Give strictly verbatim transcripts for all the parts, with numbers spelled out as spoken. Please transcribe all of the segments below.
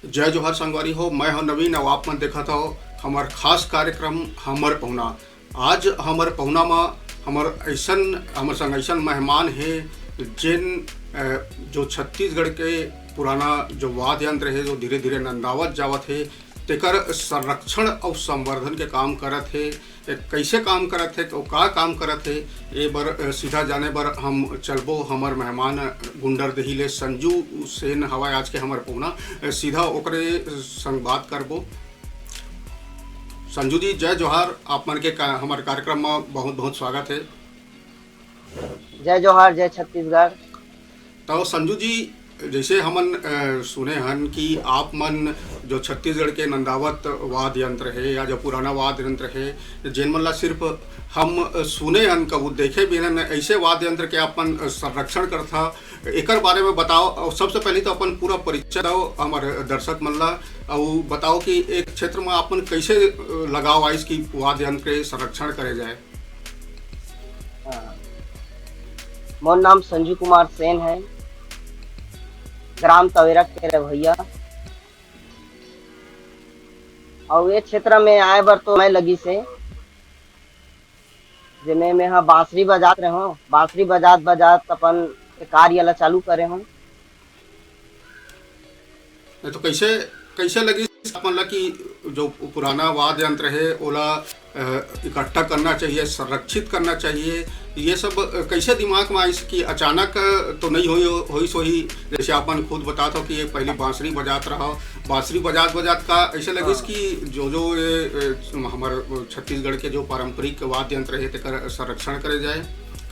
जय जोहार संगवारी हो, मैं हूं नवीन, अउ आप मन देखत हो हमर खास कार्यक्रम हमर पहुना। आज हमर पहुना म हमर ऐसन, हमर संग ऐसन मेहमान हे, जेन, अ, जो छत्तीसगढ़ के पुराना जो वाद्य यंत्र हे, जो धीरे-धीरे नंदावत जावत हे, तेकर संरक्षण अउ संवर्धन के काम करत हे। ए, कइसे काम करत हे, अउ का काम करत हे, ए बर, अ, सीधा जाने बर हम चलबो। हमर मेहमान गुंडरदेही ले संजू सेन हवय आज के हमर पहुना। अ, सीधा ओकरे संग बात करबो। संजू जी, जय जोहार। आप मन के का, हमर कार्यक्रम म बहुत-बहुत स्वागत हे। जय जोहार, जय छत्तीसगढ़। तो संजू जी, जैसे हमन, अ, सुने हन कि आप मन जो छत्तीसगढ़ के नंदावत वाद्य यंत्र हे या जो पुराना वाद्य यंत्र हे, जेन मन ला सिर्फ हम, अ, सुने हन, कभू देखे भी हन, ऐसे वाद्य यंत्र के आप मन, अ, संरक्षण करथा, एकर बारे में बताओ। और सबसे पहले तो अपन पूरा परिचय दो हमारे दर्शक मन ला, और बताओ कि एक क्षेत्र में आप मन कैसे, अ, लगाव आइस कि वाद्य यंत्र के संरक्षण करे जाए। हाँ। मोर नाम संजू कुमार सेन है, ग्राम तवेरा के रहवैया। और ये क्षेत्र में आए बर तो मैं लगिस हे, जेमे मैं हा बांसुरी बजात रहे हूँ, बांसुरी बजात बजात अपन कार्य ला चालू करे हूँ। नहीं तो कैसे, कैसे लगिस आप मन ला कि जो पुराना वाद्य यंत्र हे, ओला, अ, इकट्ठा करना चाहिए, संरक्षित करना चाहिए? ये सब, अ, कैसे दिमाग में आइस कि अचानक, अ, तो नहीं होई, होइस होही? जैसे आप मन खुद बतात हो कि ये पहली बांसुरी बजात रहा, बांसुरी बजात बजात का ऐसे लगिस हाँ। कि जो, जो ये, अ, हमारे छत्तीसगढ़ के जो पारंपरिक वाद्य यंत्र हे, तेकर संरक्षण करे जाए,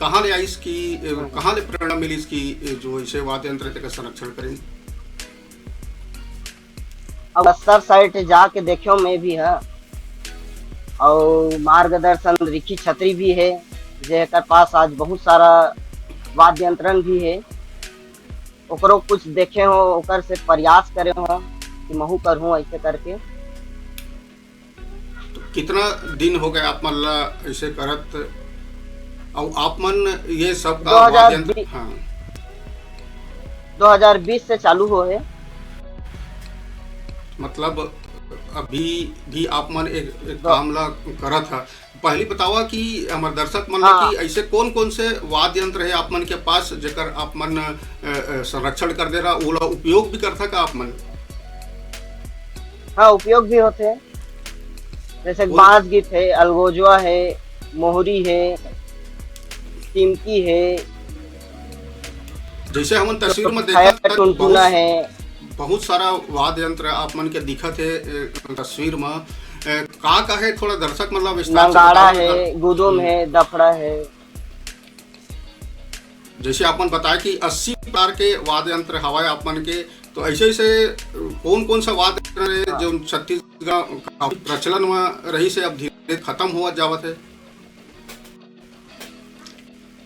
कहाँ ले आइस कि, अ, हाँ। कहाँ ले प्रेरणा मिलिस कि, अ, जो ऐसे वाद्य यंत्र हे, तेकर संरक्षण करें? अब बस्तर side जाके देखेंव मैं भी ह, अउ मार्गदर्शन रिखी छतरी भी हे, जेकर पास आज बहुत सारा वाद्य यंत्रन भी हे। ओकरो कुछ देखे हों, ओकर से प्रयास करे हों कि महू करहूँ ऐसे करके। तो कितना दिन हो गए आप मन ला ऐसे करत? अउ आप मन ये सब का दो हज़ार बीस वाद्य यंत्र, हाँ। दो हज़ार बीस से चालू हो हे। मतलब अभी भी आप मन एक, एक दो काम ला करत हा। पहली बतावा कि हमर दर्शक मन ला हाँ। कि ऐसे कौन-कौन से वाद्य यंत्र हे आप मन के पास, जेकर आप मन, अ, अ, संरक्षण कर दे रहा, ओला उपयोग भी करथा का आप मन? हाँ, उपयोग भी होथे। जैसे बांस गीत हे, अलगोजवा हे, मोहरी हे, टिमकी हे, जैसे हमन तस्वीर में देखत हन, टुनटुना बहुत, हे। बहुत सारा वाद्य यंत्र आप मन के दिखत हे, ए, तस्वीर में। ए, का का हे, थोड़ा दर्शक मन ला विस्तार से नगाड़ा बताओ हे, ना। गुदुम हम्म। हे, दफड़ा हे। जैसे आप मन बताए कि अस्सी प्रकार के वाद्य यंत्र हवय आप मन के, तो ऐसे ऐसे कौन कौन सा वाद्य यंत्र हे, हाँ। जो छत्तीसगढ़ काफी प्रचलन में रहिस हे, अब धीरे धीरे खत्म होवत जावत हे?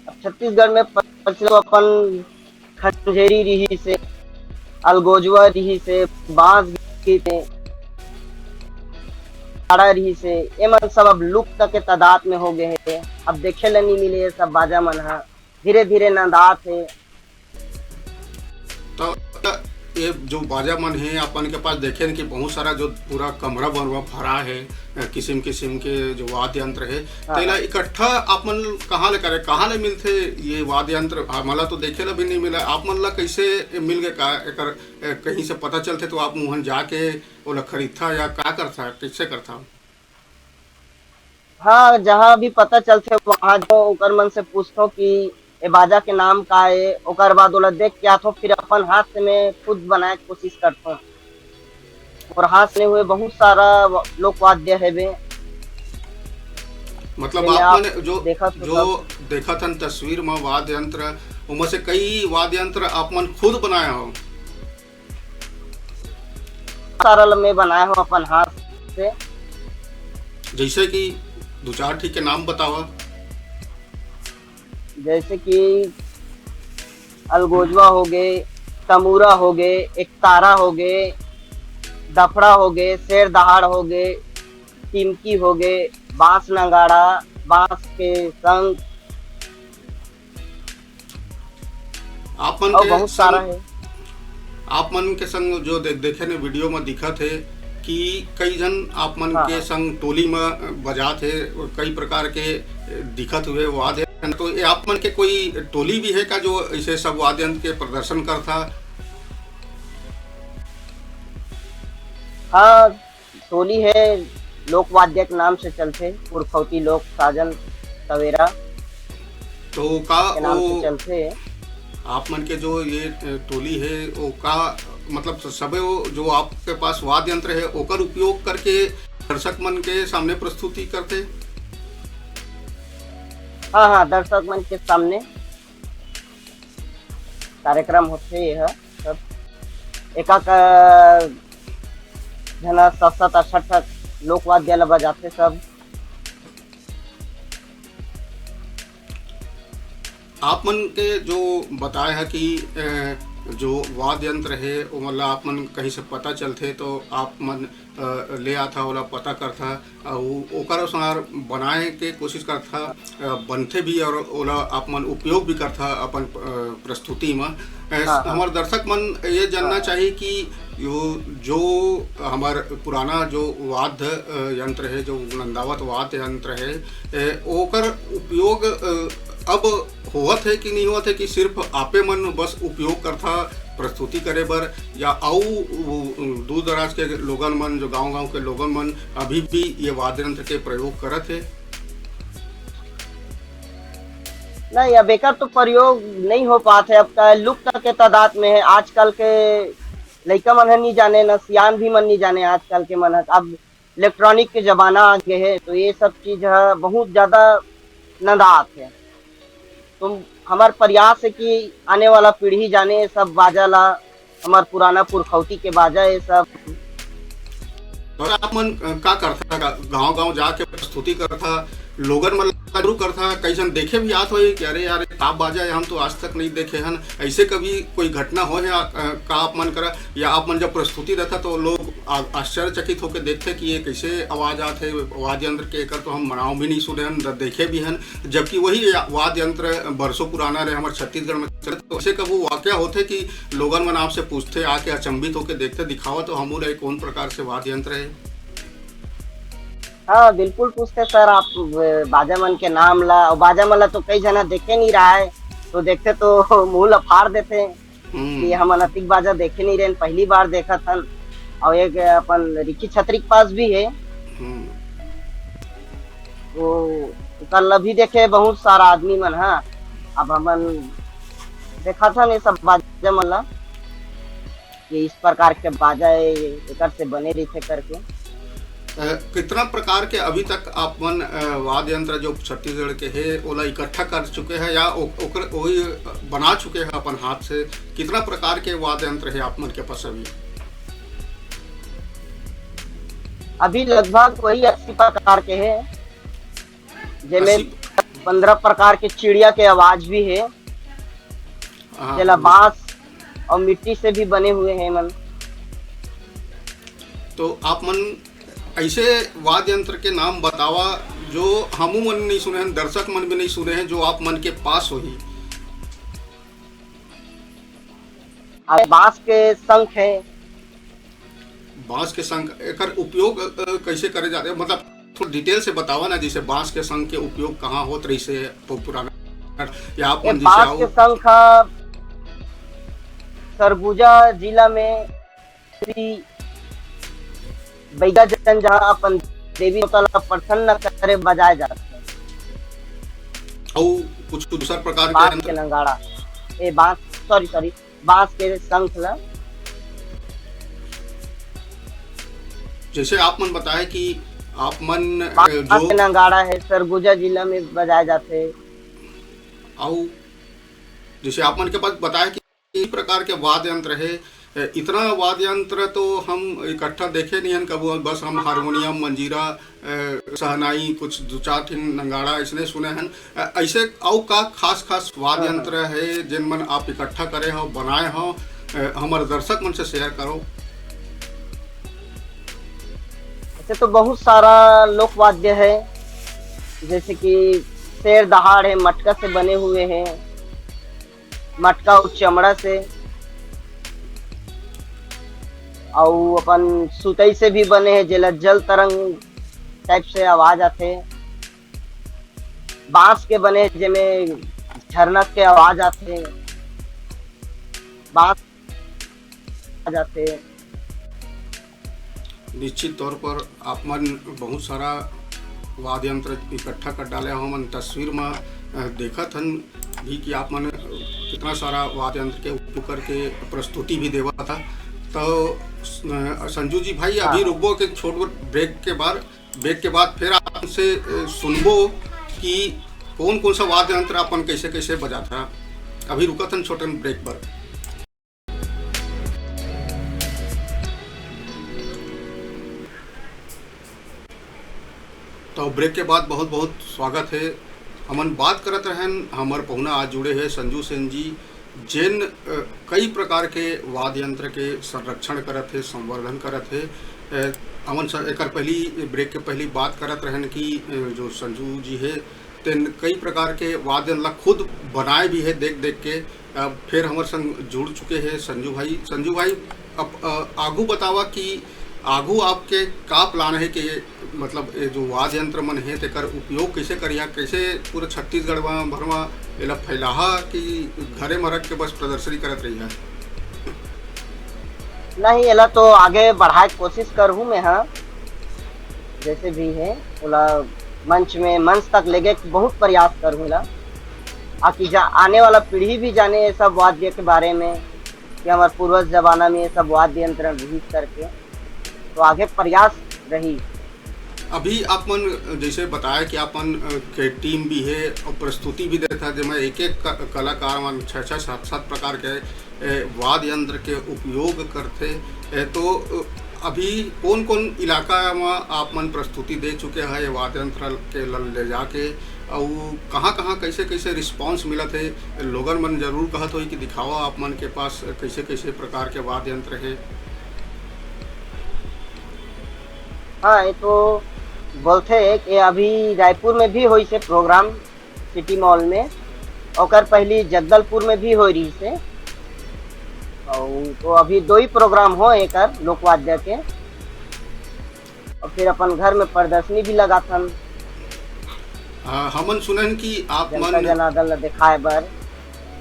अब छत्तीसगढ़ में प्रचलन अपन खंजेरी रिहिस हे, अलगोजवा रिहिस हे, बांस गीत हे, नगाड़ा रिहिस हे, ये मन सब अब लुप्त के तादाद में हो गए हे। अब देखे ला नहीं मिले ये सब बाजा मन हा, धीरे धीरे नंदात हे। तो ये जो बाजा मन हे अपन के पास, देखे न कि बहुत सारा जो पूरा कमरा बनवा भरा हे, अ, किसिम किसिम के जो वाद्य यंत्र हे, हाँ। तेला इकट्ठा आप मन कहाँ ले करे, कहाँ ले मिलथे ये वाद्य यंत्र? हमला तो देखे ला भी नहीं मिला, आप मन ला कैसे मिल गए? का एकर, अ, कहीं से पता चलथे तो आप उहन जाके ओला खरीदथा या का करथा, कैसे करथा? हाँ, जहाँ भी पता चलथे, वहाँ जो ओकर मन से पूछथों कि ए बाजा के नाम का ए, ओकर बाद ओला देख के आथों, फिर अपन हाथ से मैं खुद बनाए के कोशिश करथों। और हाथ से हुए बहुत सारा व-, लोकवाद्य हेबे। मतलब जेमे आप आप मन जो, देखत हो जो सब। देखत हन तस्वीर में वाद्य यंत्र, ओमा से कई वाद्य यंत्र आप मन खुद बनाए हो? सारा ल मैं बनाए हूँ अपन हाथ से। जैसे कि दो चार ठीक के नाम बतावा। जैसे कि अलगोजवा हो गए, तमूरा हो गए, एकतारा हो गए, दफड़ा हो गए, शेर दहाड़ हो गए, टिमकी हो गए, बांस नगाड़ा, बांस के शंख, आप मन और के बहुत सारा संग-, है। आप मन के संग जो दे-, देखे ने वीडियो में दिखत हे कि कई झन आप मन हाँ, के हाँ। संग टोली में बजात हे, कई प्रकार के दिखत हुए वाद्य। तो ये आप मन के कोई टोली भी है का, जो ऐसे सब वाद्य यंत्र के प्रदर्शन करता? हाँ, टोली है, लोकवाद्य के नाम से चलथे, पुरखौती लोक साजन तवेरा तो का के नाम से वो चलथे। आप मन के जो ये, अ, टोली है, वो का, मतलब, सबे वो जो आपके पास वाद्य यंत्र है, ओकर उपयोग करके दर्शक मन के सामने प्रस्तुति करथे? हाँ, हाँ, दर्शक मन के सामने कार्यक्रम होथे ये ह। सब एक एक, अ, झन सात सात आठ आठ लोकवाद्य ल बजाथे सब। आप मन के जो बताए है कि, अ, जो वाद्य यंत्र है, वो मतलब आप मन कहीं से पता चलथे तो आप मन, अ, ले आथा, ओला पता करथा, अउ ओकर अनुसार बनाए के कोशिश करथा, अ, बनथे भी और ओला आप मन उपयोग भी करथा अपन, अ, प्रस्तुति म। अ, हाँ, हाँ। हमर दर्शक मन ये जानना हाँ। चाही कि यो, जो हमर पुराना जो वाद्य, अ, यंत्र है, जो नंदावत वाद्य यंत्र है, ए, ओकर उपयोग, अ, अब होवत है कि नहीं होवत है कि सिर्फ आपे मन बस उपयोग करथा प्रस्तुति करे बर, या अउ उ, उ, दूर दराज के लोगन मन, जो गांव-गांव के लोगन मन अभी भी ये वाद्य यंत्र के प्रयोग करत हे? नहीं, अब एकर तो प्रयोग नहीं हो पात है, अब का लुप्त के तादाद में है। आजकल के लइका मन ह नहीं जाने, न सियान भी मन नहीं जाने आजकल के मन ह। अब इलेक्ट्रॉनिक के जमाना आ गए है, तो ये सब चीज ह बहुत ज्यादा नंदात है। तो हमार प्रयास है कि आने वाला पीढ़ी जाने सब बाजा ला, हमार पुराना पुरखौती के बाजा ये सब। तो आप मन, अ, का करथा? गांव-गांव जाके प्रस्तुति करथा, लोगन मन ला जागरूक करथा, कई झन देखे भी आत होही कि अरे यार, ये का बाजा है, हम तो आज तक नहीं देखे हन। ऐसे कभी कोई घटना होय है, अ, का आप मन करा, या आप मन जब प्रस्तुति रखा तो लोग आ-, आश्चर्यचकित होकर देखते कि ये कैसे आवाज आत है, वाद्य यंत्र के, एकर तो हम नाव भी नहीं सुने हन, न देखे भी हन, जबकि वही या-, वाद्य यंत्र बरसों पुराना रहे, हमारे छत्तीसगढ़ में चलत। तो ऐसे कभू वाकया होथे कि लोगन मन आपसे पूछथे, आके अचंभित होके देखथे, "दिखावा तो हमू ला, ये कौन प्रकार से वाद्य यंत्र है?" हाँ, बिल्कुल पूछथे सर, आप, अ, बाजा मन के नाम ला, और बाजा मन ला तो कई झना देखे नहीं रहा है, तो देखथे तो मुंह ला फाड़ देथे हम्म। कि हमन अतिक बाजा देखे नहीं रहेन, पहली बार देखत हन। और एक अपन रिखी छतरी के पास भी है, हम्म। वो ओकर ला भी देखे बहुत सारा आदमी मन ह। अब हमन देखत हन ये सब बाजा मन ला कि इस प्रकार के बाजा ए-, एकर से बने रहिथे करके। अ, कितना प्रकार के अभी तक आप मन, अ, वाद्य यंत्र जो छत्तीसगढ़ के हे, ओला इकट्ठा कर चुके हैं या ओ-, ओकर, वही बना चुके हैं अपन हाथ से? कितना प्रकार के वाद्य यंत्र है आप मन के पास अभी? अभी लगभग वही अस्सी प्रकार के हे, जेमे अस्सी पंद्रह प्रकार के चिड़िया के आवाज भी हे, हाँ, जेला हाँ। बांस और मिट्टी से भी बने हुए हैं मन। तो आप मन ऐसे वाद्य यंत्र के नाम बतावा, जो हमू मन नहीं सुने हैं, दर्शक मन भी नहीं सुने हैं, जो आप मन के पास होही। अब बांस के शंख है। बांस के शंख, एकर उपयोग, अ, कैसे करे जाथे? मतलब, थोड़ा डिटेल से बतावा ना, जैसे बांस के शंख के उपयोग कहाँ होत रहिसे, तो पुराना, या आप ए, मन जैसे बांस आओ। के शंख ह सरगुजा जिला में श्री बैगा जन जहाँ अपन देवी देवता ला प्रसन्न करे बजाए जाथे। अउ कुछ दूसर प्रकार के बांस यंत्र? के नगाड़ा, ए, बांस, सॉरी, सॉरी, बांस के शंख ला। जैसे आप मन बताए कि आप मन, अ, बांस जो के नगाड़ा है, सरगुजा जिला में बजाए जाथे। अउ जैसे आप मन के पास बताए कि कई प्रकार के वाद्य यंत्र हे, अ, इतना वाद्य यंत्र तो हम इकट्ठा देखे नहीं हन कबो, बस हम हारमोनियम, मंजीरा, अ, शहनाई, कुछ दू चार ठिन नगाड़ा ऐसने सुने हन। अ, ऐसे अउ का खास-खास वाद्य हाँ, हाँ। यंत्र हे, जेन मन आप इकट्ठा करे हो, बनाए हो, अ, हमर दर्शक मन से शेयर करो। ऐसे तो बहुत सारा लोकवाद्य है, जैसे कि शेर दहाड़ है, मटका से बने हुए हैं, मटका और चमड़ा से, अउ अपन सुतई से भी बने हे, जेला जल तरंग टाइप से आवाज आथे। बांस के बने, जेमे झरना के आवाज आथे, बांस आवाज आथे। निश्चित तौर पर आप मन बहुत सारा वाद्य यंत्र इकट्ठा कर डाले हो। हमन तस्वीर में, अ, देखत हन भी कि आप मन कितना सारा वाद्य यंत्र के उपयोग करके प्रस्तुति भी देवत हा। तो, अ, संजू जी भाई, अभी हाँ। रुकबो के छोट ब्रेक के बाद, ब्रेक के बाद फिर आपसे, अ, सुनबो कि कौन कौन सा वाद्य यंत्र अपन कैसे कैसे बजात हा। अभी रुकत हन छोटन ब्रेक पर। तो ब्रेक के बाद बहुत बहुत स्वागत हे। हमन बात करत रहन, हमर पहुना आज जुड़े हे संजू सेन जी, जेन, अ, कई प्रकार के वाद्य यंत्र के संरक्षण करत हे, संवर्धन करत हे। अ, हमन स-, एकर पहली, ब्रेक के पहली बात करत रहन कि, अ, जो संजू जी हे, तेन कई प्रकार के वाद्य यंत्र ला खुद बनाए भी हे देख देख के। अब फिर हमर संग जुड़ चुके हे संजू भाई। संजू भाई, अब, अ, आगू बतावा कि आगू आपके का प्लान हे कि, मतलब, ये जो वाद्य यंत्र मन हे, तेकर उपयोग कैसे करिहा, कैसे पूरे छत्तीसगढ़ मा, भर मा एला फैलाहा कि घरे म रख के बस प्रदर्शनी करत रहिहा? नहीं, एला तो आगे बढ़ाए के कोशिश करहूँ मैं, हाँ, जैसे भी हे, ओला मंच में, मंच तक लेगे के बहुत प्रयास करहूँ एला, ताकि जा, आने वाला पीढ़ी भी जाने ये सब वाद्य के बारे में, कि हमर पूर्वज जमाना में ये सब वाद्य यंत्र रिहिस करके, तो आगे प्रयास रही। अभी आप मन जैसे बताया कि आप मन, अ, के टीम भी हे और प्रस्तुति भी देता, जेमा एक एक क-, कलाकार मन छः छः सात सात प्रकार के, ए, वाद्य यंत्र के उपयोग करथे। ए, तो, अ, अभी कौन कौन इलाका म आप मन प्रस्तुति दे चुके हैं ये वाद्य यंत्र के ल-, ले जाके, अउ कहाँ कहाँ कैसे कैसे रिस्पॉन्स मिलत हे, लोगन मन जरूर कहत होही कि दिखावा आप मन के पास कैसे कैसे प्रकार के वाद्य यंत्र हे। हाँ, ये तो बोलथे कि अभी रायपुर में भी होइस हे प्रोग्राम सिटी मॉल में, ओकर पहली जगदलपुर में भी होय रहिस हे। अउ तो अभी दो ही प्रोग्राम हो एकर लोकवाद्य के, और फिर अपन घर में प्रदर्शनी भी लगाथन। हाँ, हमन सुनन कि आप जनता मन जनार्दन ला दिखाए बर।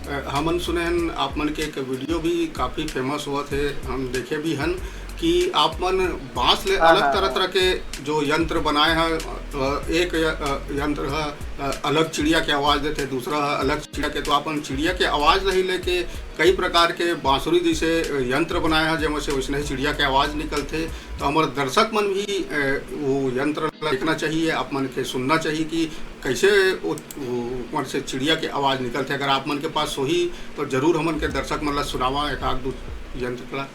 अ, हमन सुने हन, आप मन के एक वीडियो भी काफी फेमस होवत हे, हम देखे भी हन कि आप मन बांस ले हाँ, अलग हाँ, तरह हाँ। तरह के जो यंत्र बनाए हैं, अ, एक य-, अ, यंत्र है, अ, अलग चिड़िया के आवाज देथे, दूसरा है अलग चिड़िया के, तो आप मन चिड़िया के आवाज नहीं लेके कई प्रकार के बांसुरी जैसे यंत्र बनाए हैं, जेमा से वैसने ही चिड़िया के आवाज निकलथे। तो हमर दर्शक मन भी, अ, वो यंत्र ला देखना चाहिए, आप मन के सुनना चाहिए कि कैसे वो, वो, ओकर से चिड़िया के आवाज निकलथे। अगर आप मन के पास होही, तो जरूर हमन के दर्शक मन ला सुनावा एक आध दू यंत्र ला।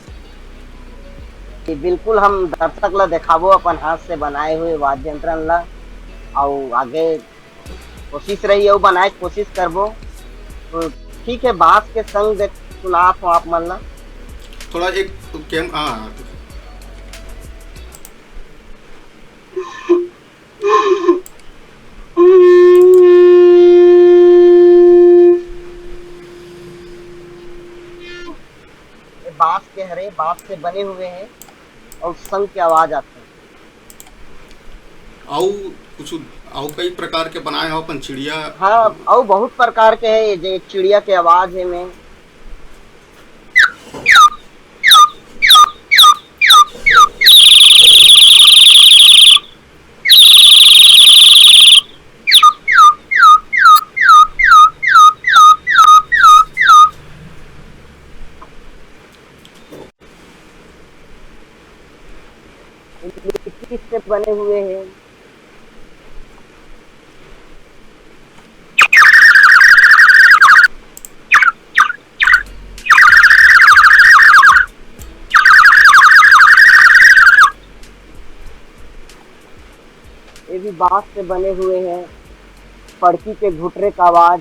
जी, बिल्कुल, हम दर्शक ला देखाबो अपन हाथ से बनाए हुए वाद्य यंत्रन ला, अउ आगे कोशिश रही, अउ बनाए के कोशिश करबो। तो ठीक है, बांस के संग देख सुनात हूँ आप मन ला। थोड़ा एक कैम-, हाँ, हाँ, ठीक है। ये बांस के हरे, बांस से बने हुए हैं और शंख के आवाज आते हैं। अउ कुछ, अउ कई प्रकार के बनाए हो अपन चिड़िया? हाँ, अउ बहुत प्रकार के है, ये जे चिड़िया के आवाज है में। मिट्टी से बने हुए हैं। ये भी बांस से बने हुए हैं। पड़की के घुटरे का आवाज।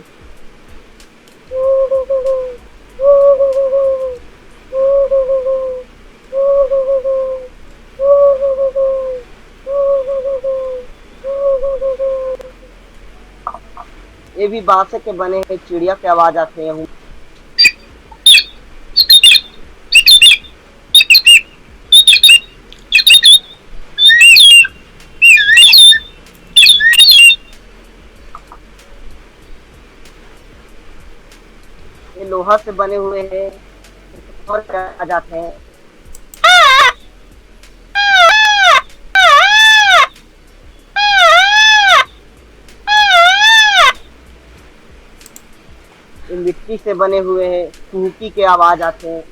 ये भी बांसे के बने हैं, चिड़िया के आवाज आते हैं। लोहा से बने हुए हैं, और क्या जाते हैं। ये मिट्टी से बने हुए हैं, कुहकी के आवाज आते हैं।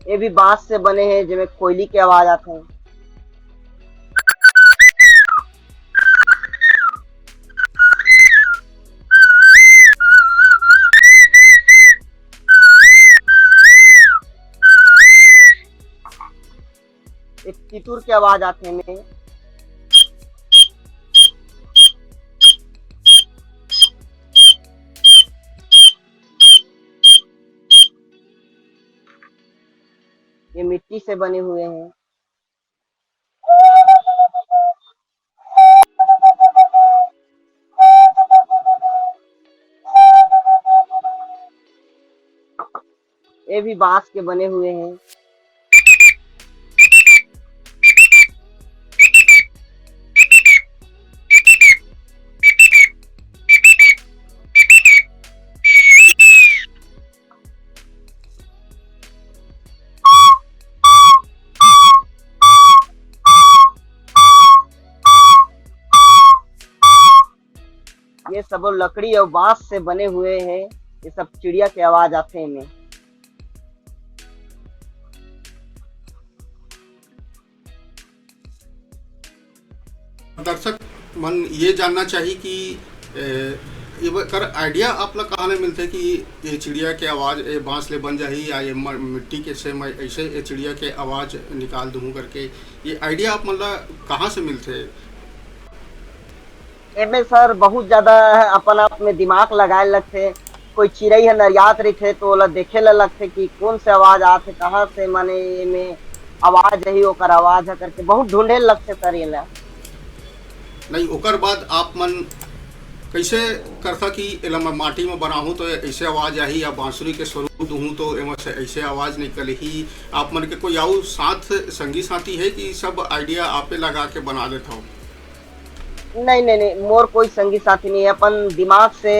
ये भी बांस से बने हैं, जेमे कोयली के आवाज आते हैं। एक तितुर के आवाज आते हैं। ये मिट्टी से बने हुए हैं। ये भी बांस के बने हुए हैं। ये सब लकड़ी और बांस से बने हुए हैं। ये सब चिड़िया के आवाज आते हैं इनमें। दर्शक मन ये जानना चाहिए कि ए, ये ब- कर आइडिया आप ला कहाँ ले मिलथे कि ये चिड़िया के आवाज ये बांस ले बन जाही या ये म- मिट्टी के से मैं ऐसे ये चिड़िया के आवाज निकाल दूँ करके, ये आइडिया आप मन ला कहाँ से मिलथे? एमे सर बहुत ज्यादा अपन आप में दिमाग लगाए लगथे। कोई चिरई ह नरियात रहिथे तो ओला देखे ला लगथे कि कौन से आवाज आथे, कहाँ से माने एमे आवाज आही, ओकर आवाज ह करके बहुत ढूंढे लगथे सर एला। नहीं, ओकर बाद आप मन कैसे करथा कि एला मैं माटी में बनाहूँ तो ऐसे आवाज आही या बांसुरी के स्वरूप दूहूँ तो एमा से ऐसे आवाज निकलही? आप मन के कोई आऊ साथ संगी साथी है कि सब आइडिया आपे लगा के बना देत हव? नहीं नहीं नहीं, मोर कोई संगी साथी नहीं है, अपन दिमाग से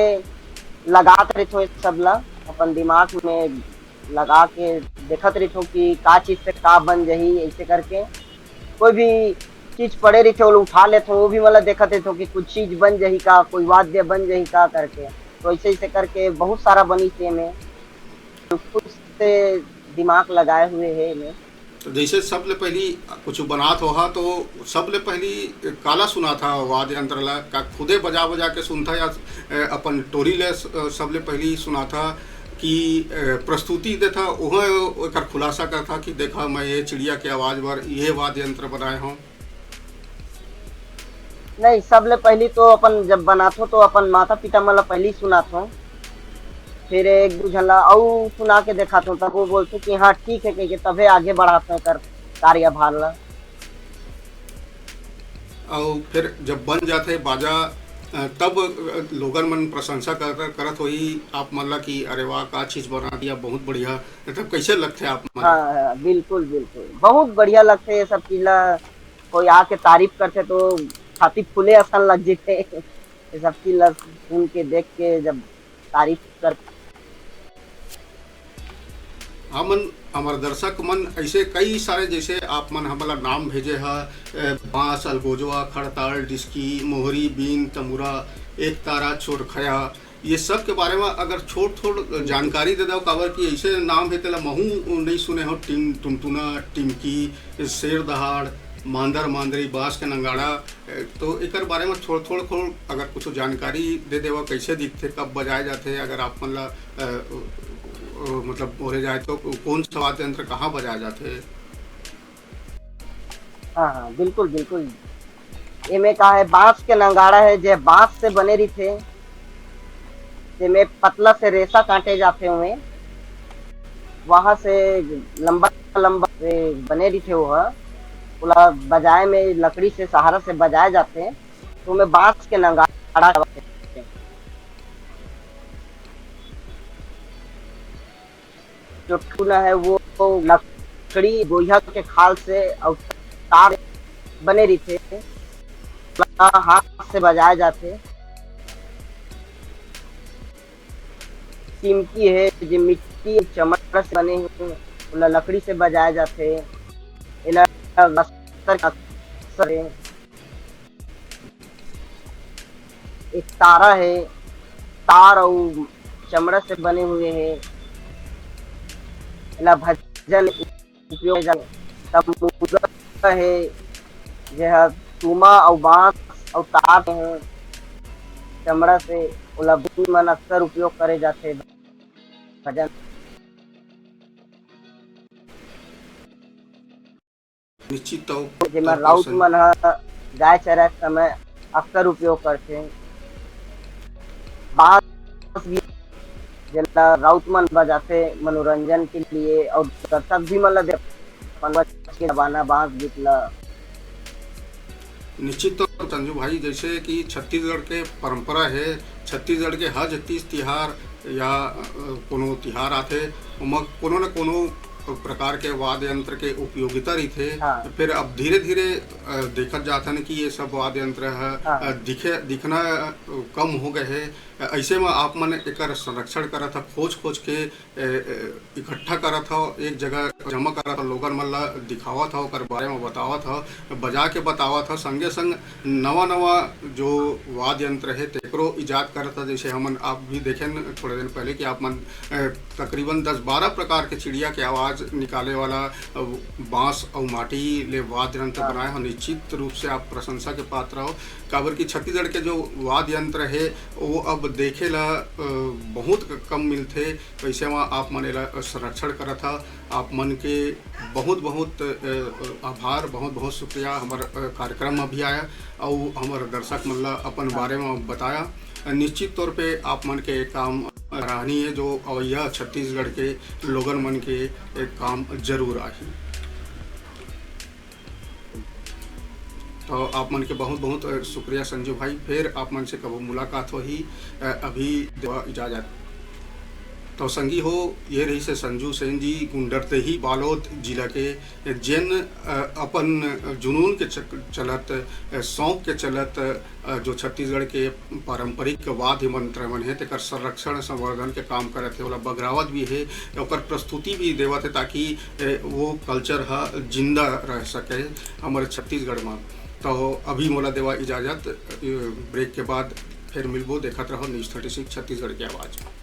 लगात रहिथो ये सब ला, अपन दिमाग में लगा के देखत रहिथो कि का चीज से का बन जाही, ऐसे करके कोई भी चीज पड़े रहिथे ओला उठा लेथो, वो भी मतलब देखत रहिथो कि कुछ चीज बन जाही का, कोई वाद्य बन जाही का करके। तो ऐसे ऐसे करके बहुत सारा बनी से में खुद से दिमाग लगाए हुए है में। तो जैसे सबले पहली कुछ बनात होहा तो सबले पहली काला सुनाथा वाद्य यंत्र ला? का खुदे बजा बजा के सुनथा या अपन टोली ले सबले पहली सुनाथा कि प्रस्तुति देथा, ओह एकर खुलासा करथा कि देखा मैं ये चिड़िया के आवाज बर ये वाद्य यंत्र बनाए हूँ? नहीं, सबले पहली तो अपन जब बनाथो तो अपन माता पिता मन ला पहली सुनाथो, फिर एक दू झन ला अउ सुना के देखाथो, तब वो बोलथे कि हाँ ठीक है कह के तभे आगे बढ़ाथो एकर कार्यभार ला। अउ फिर जब बन जाथे बाजा तब लोगन मन प्रशंसा कर, करत होही आप मन ला कि अरे वाह का चीज बना दिया, बहुत बढ़िया। मतलब कैसे लगथे आप मन? हाँ, हाँ, बिल्कुल बिल्कुल बहुत बढ़िया लगथे ये सब चीज ला। कोई आके तारीफ करथे तो छाती फूले असन लग जथे। ये सब चीज ला सुन के देख के जब तारीफ कर हमन हमर दर्शक मन ऐसे कई सारे जैसे आप मन हमला नाम भेजे हा बांस अलगोजवा खड़ताल डिस्की मोहरी बीन तमुरा एक तारा छोरखया ये सब के बारे में अगर छोट छोट जानकारी दे दव काबर कि ऐसे नाम हे तेला महू नहीं सुने हो टिम टुनटुना टिमकी शेर दहाड़ मांदर मांदरी बांस के नंगाड़ा तो एकर बारे में छोड़ छोड़ खोड़ अगर कुछ जानकारी दे देवा कैसे दिखथे कब बजाए जाथे अगर आप मन ला मतलब बोले जाए तो कौन सा वाद्य यंत्र कहाँ बजाए जाथे? हाँ हाँ बिल्कुल बिल्कुल। एमे का है बांस के नंगाड़ा है जे बांस से बने रहिथे, जेमे पतला से रेशा काटे जाथे उमे वहाँ से लंबा लंबा से बने रहिथे, ओहा ओला बजाए में लकड़ी से सहारा से बजाए जाथे, तो ओमे बांस के नगाड़ा जो ठुना है वो लकड़ी गोइहा के खाल से अउ तार बने रहिथे, हाथ से बजाए जाथे। चिमकी है जे मिट्टी चमड़ा से बने हे, ओला लकड़ी से बजाए जाथे। एला अक्सर, अक्सर एक तारा है, तार अउ चमड़ा से बने हुए है। एला भजन उपयोग जा-, तमूरा है, जे ह तुमा अउ बांस अउ तार है, चमड़ा से, ओला भजन मन अक्सर उपयोग करे जाथे। भजन निश्चित तौर जेमा पर राउत संग- मन ह गाय चराए समय अक्सर उपयोग करथे। बांस भी जेला राउत मन बजाथे मनोरंजन के लिए, और दर्शक भी मन ला दे-, अपन बच के दबाना बांस गीत ला। निश्चित तौर पर संजू भाई, जैसे कि छत्तीसगढ़ के परंपरा है, छत्तीसगढ़ के हर तीज तिहार या, अ, कोनो तिहार आथे, ओमा कोनो न कोनो प्रकार के वाद्य यंत्र के उपयोगिता रहिथे। हाँ। फिर अब धीरे-धीरे, अ, देखत जात हन कि ये सब वाद्य यंत्र ह, हाँ। अ, दिखे, दिखना, अ, कम हो गए हे। अ, ऐसे में आप मन एकर संरक्षण करत ह, खोज-खोज के, अ, अ, इकट्ठा करत हव, एक जगह जमा करत हव, लोगन मन ला दिखावत हव, ओकर बारे में बतावत हव, बजा के बतावत हव, संगे संग नवा-नवा जो वाद्य यंत्र हे, तेकरो इजाद करत हव। जैसे हमन आप भी देखेन थोड़े दिन पहले कि आप मन, अ, तकरीबन दस बारह प्रकार के चिड़िया के आवाज निकाले वाला, अ, बांस अउ माटी ले वाद्य यंत्र हाँ। बनाए हव। निश्चित रूप से आप प्रशंसा के पात्र हव, काबर कि छत्तीसगढ़ के जो वाद्य यंत्र हे, वो अब देखे ला, अ, बहुत क-, कम मिलथे। वैसे में आप मन एला संरक्षण करत हव। आप मन के बहुत-बहुत, अ, आभार, बहुत-बहुत शुक्रिया हमर, अ, कार्यक्रम में भी आया अउ हमर दर्शक मन ला अपन बारे में बताया। निश्चित तौर पे आप मन के ये काम सराहनीय हे, जो अवइया छत्तीसगढ़ के लोगन मन के एक काम जरूर आही। तो आप मन के बहुत-बहुत, अ, शुक्रिया संजू भाई। फिर आप मन से कबो मुलाकात होही। अ, अभी देवा इजाजत। तो संगी हो, ये रहिसे संजू सेन जी, गुंडरदेही बालोद जिला के, जेन, अ, अपन जुनून के चक-, चलत, अ, शौक के चलत, अ, जो छत्तीसगढ़ के पारंपरिक वाद्य मंत्र मन हे, तेकर संरक्षण संवर्धन के काम करत हे, ओला बगरावत भी हे, ओकर प्रस्तुति भी देवत हे, ताकि, ए, वो culture ह जिंदा रह सके हमर छत्तीसगढ़ म। तो अभी मोला देवा इजाजत, ए, break के बाद फिर मिलबो, देखत रहो News Thirty Six छत्तीसगढ़ के आवाज।